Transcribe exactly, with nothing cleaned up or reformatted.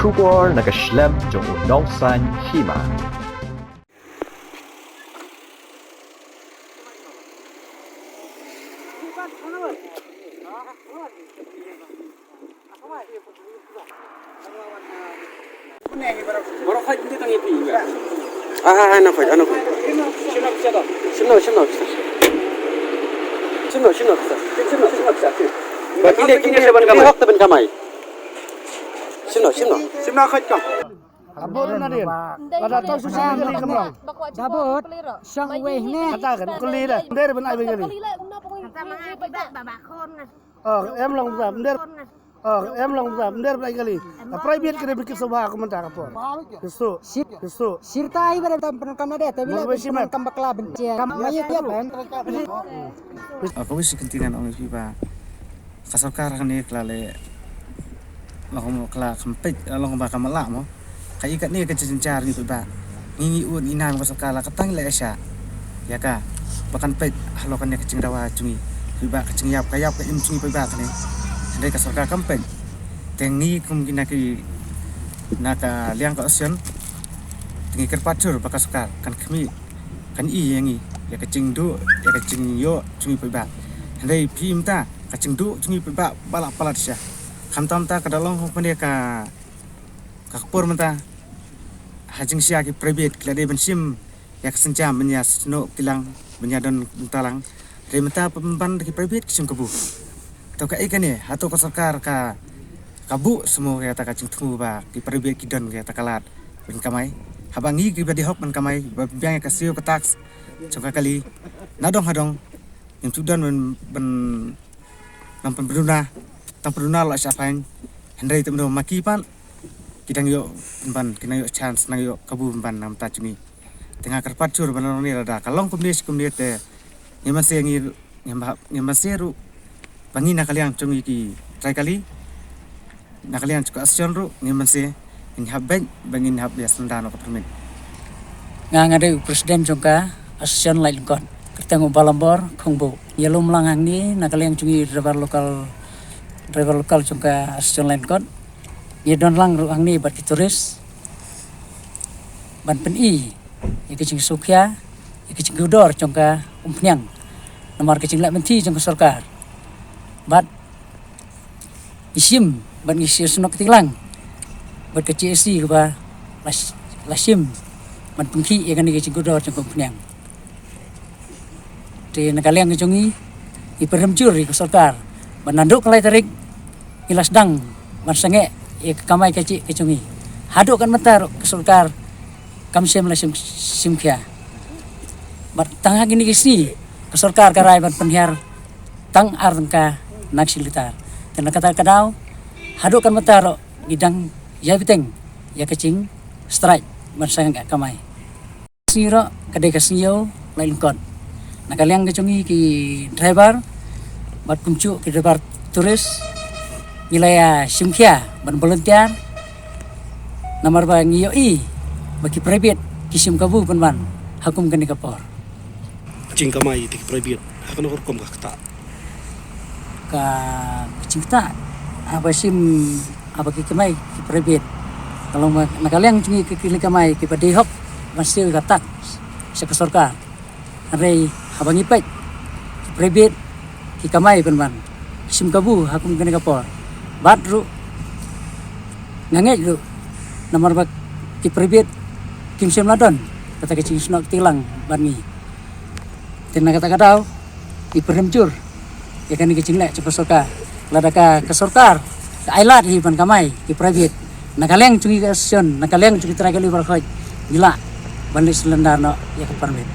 Khubor na ka shlem jong u nongsan hima. Ah, ah, ah, na khoi, ah, na khoi. Shim noh, shim noh. Shim noh, shim noh. Shim noh, shim noh. Ba kine, kine sa ban kamai. Hok te ban kamai. Shim noh, shim noh. Shim noh khoi ka. Abor na din. Lada tau susi kali kamrong. Dabor, shong wei ne. Kata kan, kali dah. Dari ban ai ban kali. Oh, em long bza, mder. Oh, em long bza, mder bza kali. A private kene bikit soba aku menta ka por. Yesu, Yesu. Sirta ai bare tam pen kam nade, tapi la pen kam bakla benci. Kam maya dia pen. Aku bisi kentingan ong pi ba. Ka sorkar kane kala le. Long kala kempit, long ba kamala mo. Ka i katne ka jingjynjar ngi phi ba. Ngi ngi un ina ka sorkar la ka tang le sha. Ïa ka ba kan peit halor kane ka jingdawa jong ngi. Phi ba ka jingïap ka ïap ka im jong ngi phi ba kane. Hynrei ka sorkar kam peit. Te ngi kum ki na ki na ka liang ka opposition. Te ngi kyrpad jur ba ka sorkar kan khmih kan i ïa ngi ïa ka jingduh ïa ka jingïoh jong ngi phi ba. Hynrei phi mynta ka jingduh jong ngi phi ba ba la palat sha. Khamtam ta ka da long hok mane ka Ka kpor mynta ha jingshisha ki private ki la dei ban shim ïa ka sienjam ban ïa snoh kti lang ban ïa don bynta lang. Hynrei mynta pynban da ki private ki shim kabu. To kaei kane hato ka sorkar ka ka buh sngewbha ïa kata ka jingthmu ba ki private ki don ïa kata ka lad ban kamai. Haba ngi kiba dei hok ban kamai ba biang ïa ka siew ka tax jong ka kali na dong ha dong. Ngim ju don ban ban Nang pynpduna, tang pynpduna la sha phain. Hynrei te mano ma ki pat ki dang ïoh pynban, ki dang ïoh chance, dang ïoh kabu pynban na ka bynta jong ngi. Te nga kyrpad jur ban long ni lada ka long kumne shi kumne te ngim banse ngi ngim ba ngim banse ruh ba ngi na ka liang jong ngi ki trai kali. Na ka liang jong ka association ruh ngin banse ngin hap beit ba ngin hap ïa senda noh ka permit. Nga nga dei u president jong ka association Laitlangkot. Kyrteng u Balambor Khongbu. Ngi lum lang hangne na ka liang jong ngi driver local, driver local jong ka association Laitlangkot. Ngi don lang ruh hangne bad ki tourist ban pyni ïa ka jingsngewkhia ïa ka jingkordor jong ka umphniang namar ka jingleh mynthi jong ka sorkar. Bad ngi shim bad ngi sngewsynok kti lang bad ka G S T kaba la sh- la shim ban pynkhih ïa kane ka jingkordor jong ka umphniang. Te na ka liang ka jong ngi ngi pyrshang jur ïa ka sorkar ban naduh ka lai tarik ngi la sdang ban sangeh ïa ka kamai kajih ka jong ngi. Haduh kan mynta ruh ka sorkar kam shym la shim shim khia. Bad tang ha kine ki sngi ka sorkar ka rai ban pynhiar tang ar tyngka na ka shi litar. Te na kata ka daw haduh kan mynta ruh ngi dang ïai bteng ïa ka jingstrike ban sangeh ka kamai. Sngi ruh ka dei ka sngi ïew Laitlangkot. Na ka liang ka jong ngi ki driver bad kumjuh ki driver tourist ngi la ïa shim khia ban volunteer. Namar ba ngi ïohi ba ki private ki shim kabu pynban ha kum kane ka por. Jingkamai te ki private ha kano ka rukom ka ktah? Ka jingktah haba shim haba ki kamai ki private. Ka long ba na ka liang jong ngi ki ki kamai kiba dei hok ban siew ïa ka tax sha ka sorkar. Hynrei haba ngi peit ki private ki kamai pynban shim kabu ha kum kane ka por. Bad ruh nga ngeit ruh namar ba ki private kim shym la don kata ka jingsngew kti lang bad ngi. Te na kata ka daw ngi pyrshang jur ïa kane ka jingleh jong ka sorkar. Lada ka ka sorkar ka ai lad hi ban kamai ki private na ka liang jong ngi ka association, na ka liang jong ngi trai kali baroh khoit ngi lah ban leit surrender noh ïa ka permit.